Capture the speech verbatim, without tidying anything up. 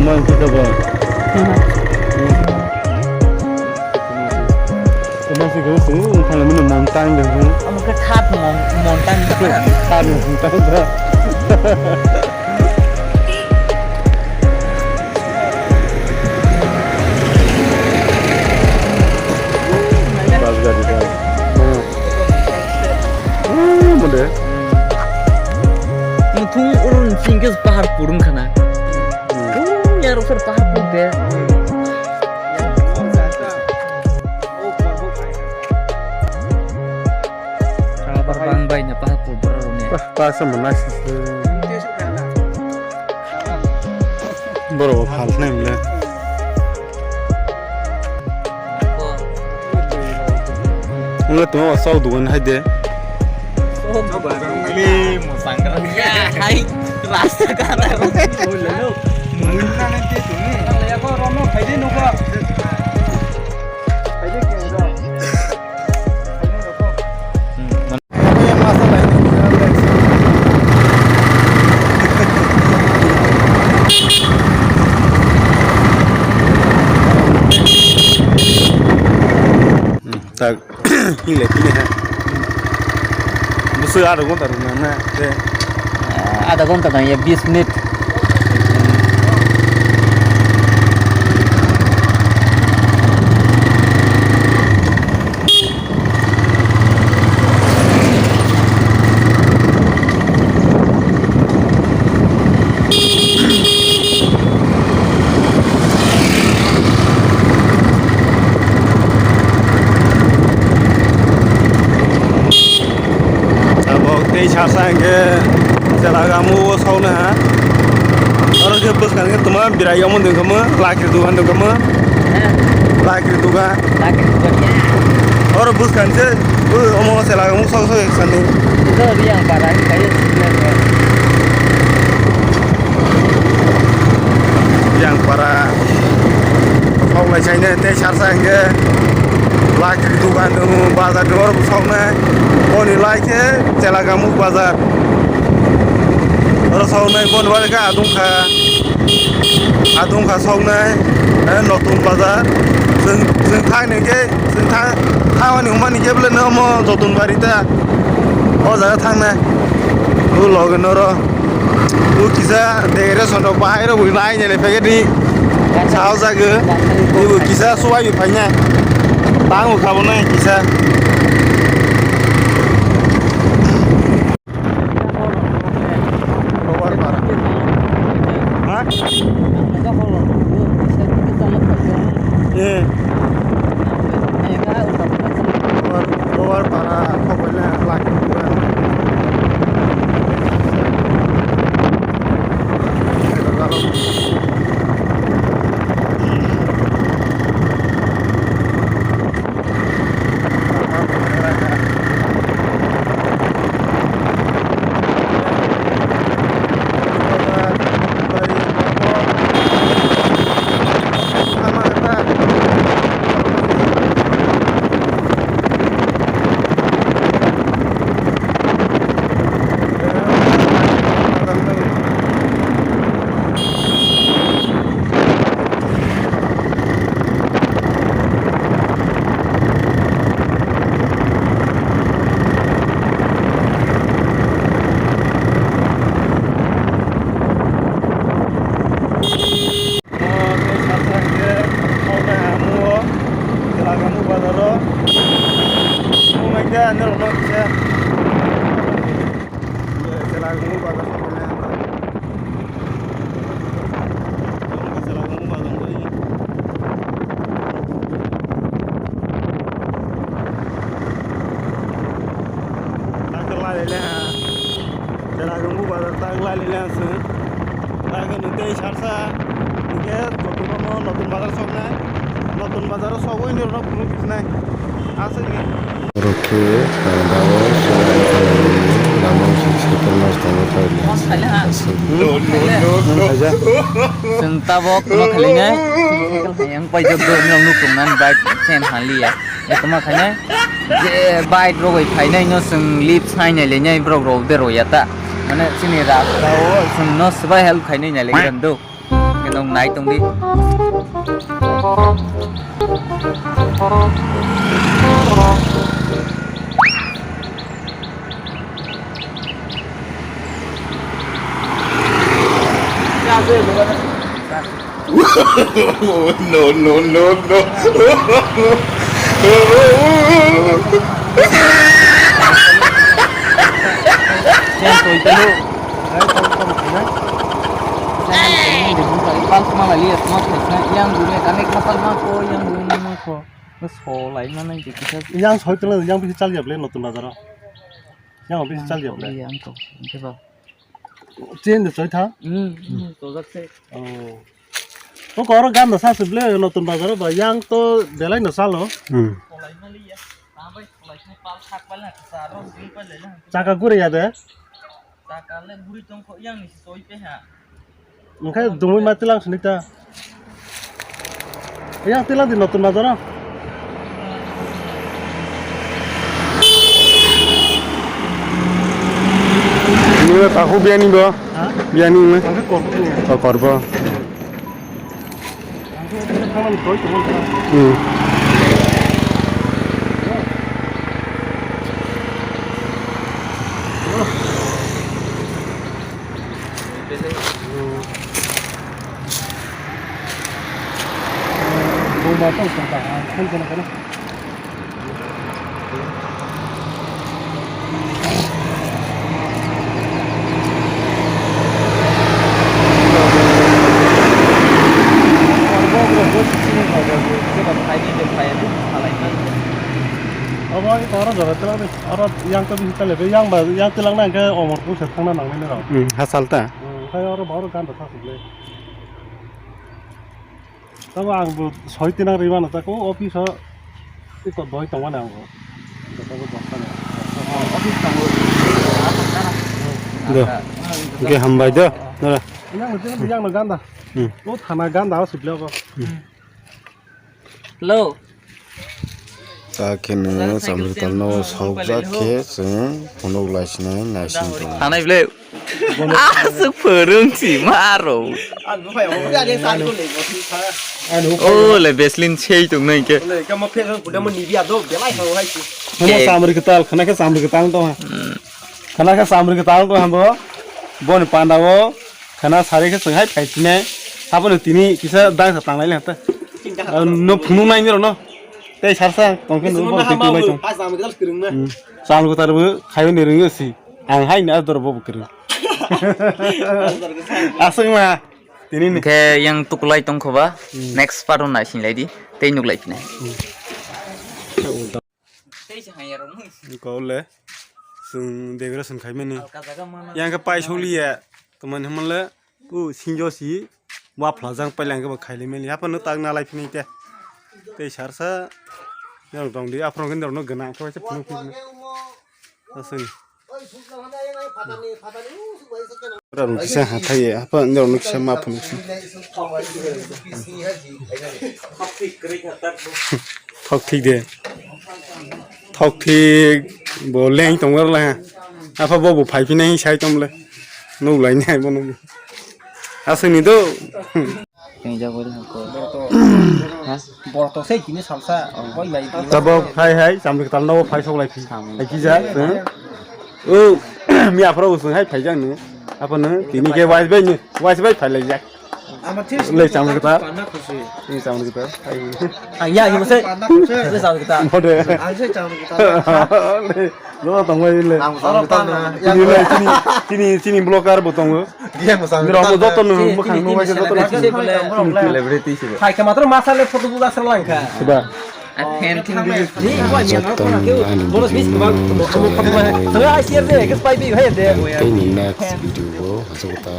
Mang khe tabok. Tamo se khe sung khala mino montang de. Amo khe that mon-, montang de. That montang de. Bus gari da. Hmm. Oh, mode. Muthung urun singkes pahar purung khana. Hmm. Oh, yarok sar pahar purte. Sabar bang bai na pahar pur borok ne. Pah, pah, sama nasi. Borok phal nai mle. Wngkha tongma ba sok dogan hai de. Sok dogan. Hai rasta gana. Tak, hile tini ha. Busu adha ghonta rwna na, te. Adha ghonta nang ya, bis minute. Tabok tei sasa hingke chela gamu o sauna ha. Oro khe bwskang khe toma birai omo dengkamo lakri dugan dengkamo. Lakri dugan. Lakri dugan ya. Oro bwskang se omo chela gamu sok sok sani. Ito riyang para ni kayo signal ya. Yang para sok lai saine tei sarsa hingke lakri dugan dong bazar dor sok nai. Boni lai khe chela gamu bazar. Oro saunai bon bari kha adung kha. Adung kha saunai, eh, notun bazar. Chwng, chwng thang ni khe, chwng thang, thang ni huma ni khe bole no mo jotun bari ta. O jaga thang nai. O loge noro. O kisa degre sondo bahai ro bui nai ne le pegedi. Sao jaga. O kisa suai bi phai nai. Tang o khabo nai kisa. Robar para. Ha? Eh. Robar, robar para, kok bela laki. Chela gumbu bazar tak lai le lang sung. Tak ni tei sarsa. Ke jotono no notun bazar sok nai. Notun bazar sok oi ni ro kunu bisnai. Asik ni. Rokhe, ah, dawa, lama sik setor mas tangwa tawli. Mas khale ha. Asik. Hmm? Khale. Hmm, aja. Sung tabok ma khale ngai. Yang pai jok do nyong nuk tong nan bike chen hali ya. Ekma khainai je bike rogwi phainai no chwng lift sainai le nai borok rok de roi ya ta. Mane chini rasta o chwng no swbai help khainai nai le gran do. Tong nai tong di. No, no, no, no. Yang toi telu. Yang toi telu. Yang dunia kami kapal mako, yang dunia mako. Solai mana yang kita. Yang soi telu, yang bisa chal ya ble notun bazar. Yang bisa chal ya ble. Yang to, coba. Chen de choi tha? Hmm, hmm, to jak se. Oh. To koro ganda sa se ble notun bazar ba yang to belai no salo. Hmm. Solai mali ya. Tabai solai ni pal thak pal na sa ro sing pal le na. Chaka guri ya de. Chaka le guri tong kho yang ni soi pe ha. Engkhe dungwi ma tilang sini ta. Yang tilang di notun bazar. Ini tahu biani bo. Ha? Biani ini. Angke korbo ni. Oh, korbo. Angke ini kaman koi tuh. Hmm. Obo ani toro jora tela de. Oro yang to bisi tele be, yang ba, yang tilang na hingke omor pung se thangna nang nini rok. Hmm, ha sal ta? Hmm, khai oro ba oro gan rok thasuk le. Tamo ang bo soi tinang ri mano ta ko office o iko doi tong mani ang bo. Joto bo boksa ni. Office tang bo. Do. Hingke hambai do. Nora. Yang no, yang no ganda. Hmm. O thana ganda o sibile ko. Hmm. Hello. Ta kheno chamrwtalno sokjak khe chwng phunuk laisinai naising tongo. Thanai ble. Aswk phwrwng si maro. O le Vaseline sei tongnai khe. Omo chamrwi kwtal, khana khe chamrwi kwtal tongha. Khana khe chamrwi kwtal tongha bo. Boni panda o. Khana sari khe chwng hai phai sinai. Abono tini kisa dangsa tanglai le hata. No phunuk nai nirok no. Tei sarsa tong khe no bo tei tong bai tong. Chal kwtal bo khayo ni rwngyo si. Ang hai ni ador bo kwrwng. Aswk ma. Tini ni. Khe yang tukulai tong khoba. Hmm. Next part o nai sinlai di. Tei nuk lai phinai. Hmm. Kau le, chwng decoration khaimani. Yang khe paisok liya, tongmani hwnle, o sinjo si, waphlajak pailangkhe bo khailai mani. Haphano tak nalai phini te. Tei sarsa, norok tongdi, aphano khe norokno gwnang khe waisa phunuk phunuk. Aswk. Rok kisa hathai ye, apa norok kisa ma phunuk si. Thok thik de. Thok thik bo leng tong wala ha. Apa bo bo phai phinai sai tong le. Nuk lai nai bo nuk. Aswk ni do. Tei jago ri hako. Ha? Borok to sei kini salsa, koi lai. Tabok hai hai, chamrwi kwtal nogo phai sok lai phi. Hai kija, eh? O, mi aphro usung hai phai jang ni. Apa no, tini ke wise bai ni, wise bai phai lai jak. Le chamrwi kwtal. Ni chamrwi kwtal. Hai. Ang ya, ni masai. Le chamrwi kwtal. Bode. Ang sei chamrwi kwtal. Le, lo tong bai le. Ang oro chamrwi kwtal na. Tini le, tini, tini, tini blocker bo tongo. Dia mo chamrwi kwtal. Ni ramo joto no, mo khang no bai joto no. Celebrity sibo. Hai ka matro masale photo bu asal langkha. Siba. A fan thing di. Joto no ani video no. Tini next video o hasok ta.